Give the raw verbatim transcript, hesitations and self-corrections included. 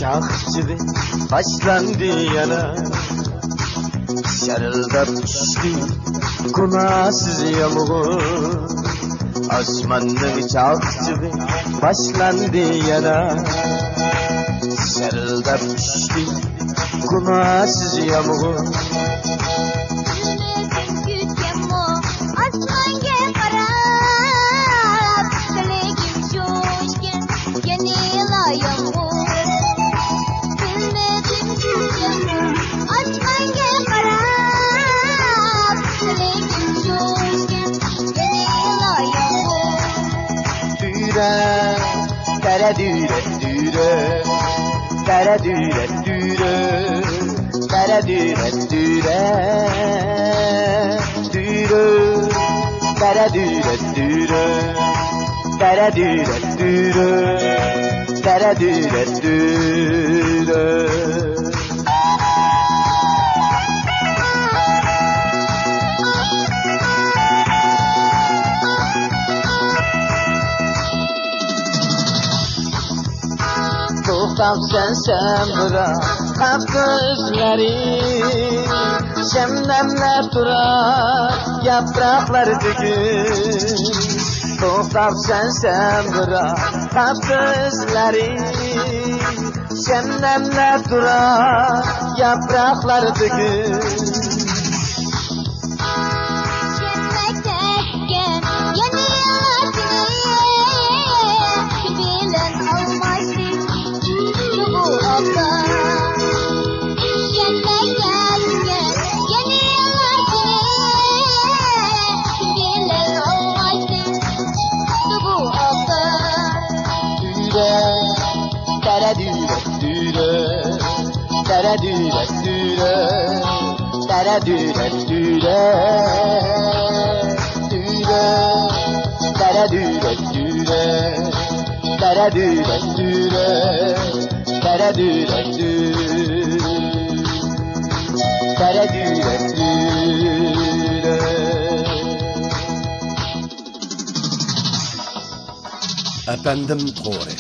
چاقچىقى باشلاندى يەنە، شارىلداپ چۈشتى گۇناھسىز يامغۇر. ئاسماننىڭ چاقچىقى باشلاندى يەنە، شارىلداپ چۈشتى گۇناھسىز يامغۇر. بىلمىدىم كۈتكەنمۇ ئاسمانغا قاراپ، تىلىكىم شۇ ئىكەن، يەنىلا يامغۇر. بىلمىدىم كۈتكەنمۇ ئاسمانغا قاراپ، تىلىكىم شۇ ئىكەن، يەنىلا يامغۇر. دۈرە، دەرە دۈرە دۈرە، دەرە دۈرە دۈرە، دەرە دۈرە دۈرە، دۈرە، دەرە دۈرە دۈرە، دەرە دۈرە دۈرە، دەرە دۈرە دۈرە. توختاپسەن سەن بىراق قاپتۇ ئىزلىرىم، شەمنەملەر تۇرار ياپراقلار تۆكۈپ. توختاپسەن سەن بىراق قاپتۇ ئىزلىرىم، شەمنەملەر تۇرار ياپراقلار تۆكۈپ. چۈشەنمەكتە ئىكەن يەنە يىللار سېنى، كۈن بىلەن ئالماشتى بۇ ئاپتاپ. چۈشەنمەكتە ئىكەن يەنە يىللار سېنى، كۈن بىلەن ئالماشتى بۇ ئاپتاپ. دۈرە، دەرە دۈرە دۈرە، دەرە دۈرە دۈرە، دەرە دۈرە دۈرە، دۈرە، دەرە دۈرە دۈرە، دەرە دۈرە دۈرە، دەرە دۈرە دۈرە، دەرە دۈرە دۈرە. ئەپەندىم تورى.